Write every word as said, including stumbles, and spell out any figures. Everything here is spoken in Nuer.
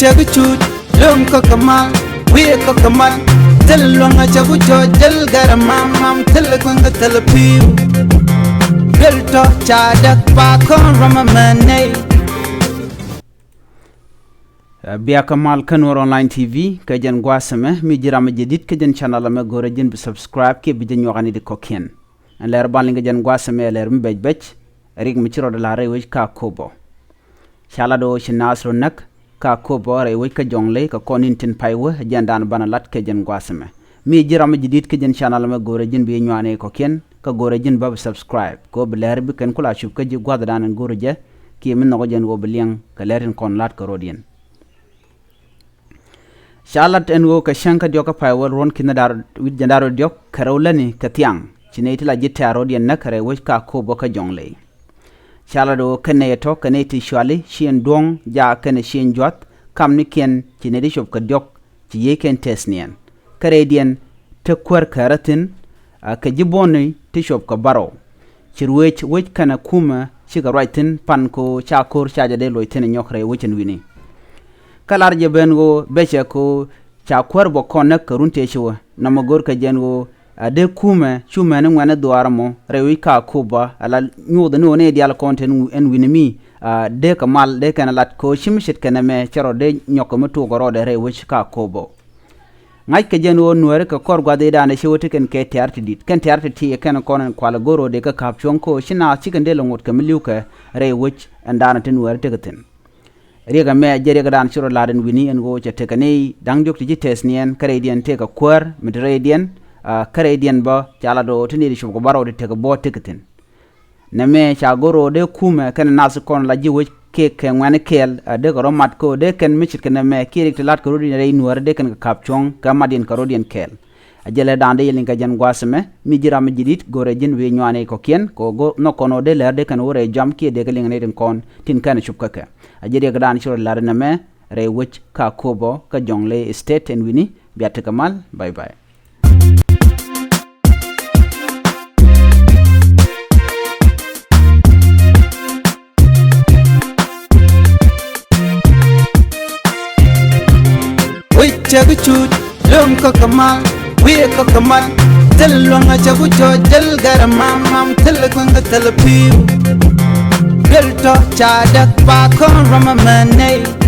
Cɛ bi cuc luŋ kä kɛ mal, wi̱i̱ kä kɛ mal. Thil luäŋ a cɛ bi cɔc jäl gɛrɛ mam mam, thil kueŋ kä thil pi̱i̱u. Duel tɔ ca däk pa kɔn rɔm ɛmɛ nɛy. Ɛ, bia kä mal kä Nuɔr Online T V kɛ jɛn gua̱a̱th ɛmɛ, mi ji̱ ram mi jɛ di̱t kä jɛn channel ɛmɛ, go̱rɛ ji̱n bi subscribe kiɛ bi jɛ nyuak ani di kɔ̱kiɛn. Ɛn lɛr ban liŋ kä jɛn gua̱a̱th ɛmɛ ɛ lɛr mi bɛc bɛc, ɛ riɛk mi ci rɔɔdɛ la̱r rɛy wec kä Akobo. Ca lat ɣöö ci naath rɔ näk kä Akobo rɛy wec kä Jɔŋley, kɛ kɔn in tin pay wä, ɛ jɛn dan banɛ lat kɛ jɛn gua̱a̱th ɛmɛ. Mi ji̱ ram mi jɛ di̱t kä jɛn channel ɛmɛ, go̱rɛ ji̱n bi nyuak ani kɔ̱kiɛn, kä go̱rɛ ji̱n bä bi subscribe kɛ ɣöö bi lɛr bi kɛn ku la cup kä ji̱ gua̱a̱th dan ɛn go̱rɛ jɛ, kiɛ mi nhɔk jɛn ɣöö bi liɛŋ kɛ lɛr tin kɔn lat kɛ rɔɔdiɛn. Ca lat ɛn ɣöö kɛ cäŋ kä diɔ̱k kä pay wäl ruɔ̱n ki̱n da̱r wi̱c jiɛn da̱r diɔ̱k kɛ rɛw lätni kɛ thiaŋ, ci nɛy ti la ji̱ tɛ̈r rɔ̱diɛn näk rɛy wec kä Akobo kä Jɔŋley. Ca lat ɣöö kɛn nɛy ɛ tɔ̱ kɛ nɛy ti cuali Ciɛŋ Duɔ̱ŋ, jaak kɛnɛ Ciɛŋ Jua̱th, kamnikiɛn ci nɛy ti cop kɛ diɔ̱k ci yiëëkɛn tɛth niɛn. Kä rɛydiɛn te kuäär kärä thi̱n, a, kɛ ji̱ buɔ̱ni ti cop kɛ bärɔw. Ci ruëëc wec kɛnɛ kumɛ cikɛ ruac thi̱n pan kɛ ɣöö ca ko̱r ca jɛ dee loc thi̱n ɛ nyɔk rɛy wec ɛn wi̱ni. Kä lar jɛ ben ɣöö becɛ kɛ ɣöö ca kuäär bä kɔn näk kɛ run tëë ci wä, nɔmɔ görkɛ jɛn ɣöö, a, dee kumɛ cu mɛni ŋuɛ̈ni dhuaar ɛmɔ rɛy wec kä Akobo, a la nyuuth ni ɣöö ni diaal kɔn te ɛn wi̱ni mi, a, dee kɛ mal dee kɛn a lat kɛ ɣöö ci mi ce̱tkɛ nɛmɛ cɛ rɔ dee nyɔk kɛ mi tuukɛ rɔɔdɛ rɛy wec kä Akobo. Ŋa̱ckɛ jɛn ɣöö Nuääri kɛ kɔr gua̱thidan ɛ ci wä ti kɛn kɛ tɛ̈r ti di̱t, kɛn tɛ̈r ti ti ɛ kɛn kɔn ɛn kual ɛ go̱r ɣöö dee kä ka̱p cuɔ̱ŋ kɛ ɣöö ci naath cikɛn dee lɛ ŋot kɛ mi li̱wkɛ rɛy wec ɛn daanɔ ti Nuääri tekɛ thi̱n. Riɛk ɛmɛ jɛ riɛkdan ci rɔ la̱t ɛn wi̱ni ɛn ɣöö cɛ tekɛ ni da̱ŋ diɔ̱k ti ci tɛth niɛn kä rɛydiɛn tëëkɛ kuäär mi ti rɛydiɛn, a, kä rɛydiɛn bä ca lat ɣöö ti ni ti cop kɛ bärɔw ti tekɛ buɔ̱ɔ̱t tekɛ thi̱n. Nɛmɛ ca go̱r ɣöö dee kumɛ kɛnɛ nath kɔn la ji̱ wec kɛ kɛ ŋuɛ̈ni kɛɛl, a, dee kɛ rɔ mat kɛ ɣöö dee kɛn mi ce̱tkɛ nɛmɛ kiɛ riɛk ti la̱t kɛ rɔ̱diɛn rɛy Nuääri dee kɛn kɛ ka̱p cuɔ̱ŋ kɛ matdiɛn kɛ rɔ̱diɛn kɛɛl. A jɛ lɛ da̱a̱n dee yɛ liŋ kɛ jɛn gua̱a̱th ɛmɛ, mi ji̱ ram mi ji̱ di̱t go̱rɛ ji̱n wi̱i̱ nyuani kɔ̱kiɛn kɛ ɣöö nhɔk kɔn ɣöö dee lɛr dee kɛn wä rɛy jam kiɛ dee kɛ liŋ nɛy tin kɔn tin kɛn cop kä kɛ. A jɛ riɛkdan ci rɔ la̱t ɛn ɛmɛ rɛy wec kä Akobo kä Jɔŋley State ɛn wi̱ni, bia tekɛ mal, bye bye. Wi̱c cɛ bi cuc luŋ kä kɛ mal, wi̱i̱ kä kɛ mal. Thil luäŋ a cɛ bi cɔc jäl gɛrɛ mam mam, thil kueŋ kä thil pi̱i̱u. Duel tɔ ca däk pa kɔn rɔm ɛmɛ nɛy.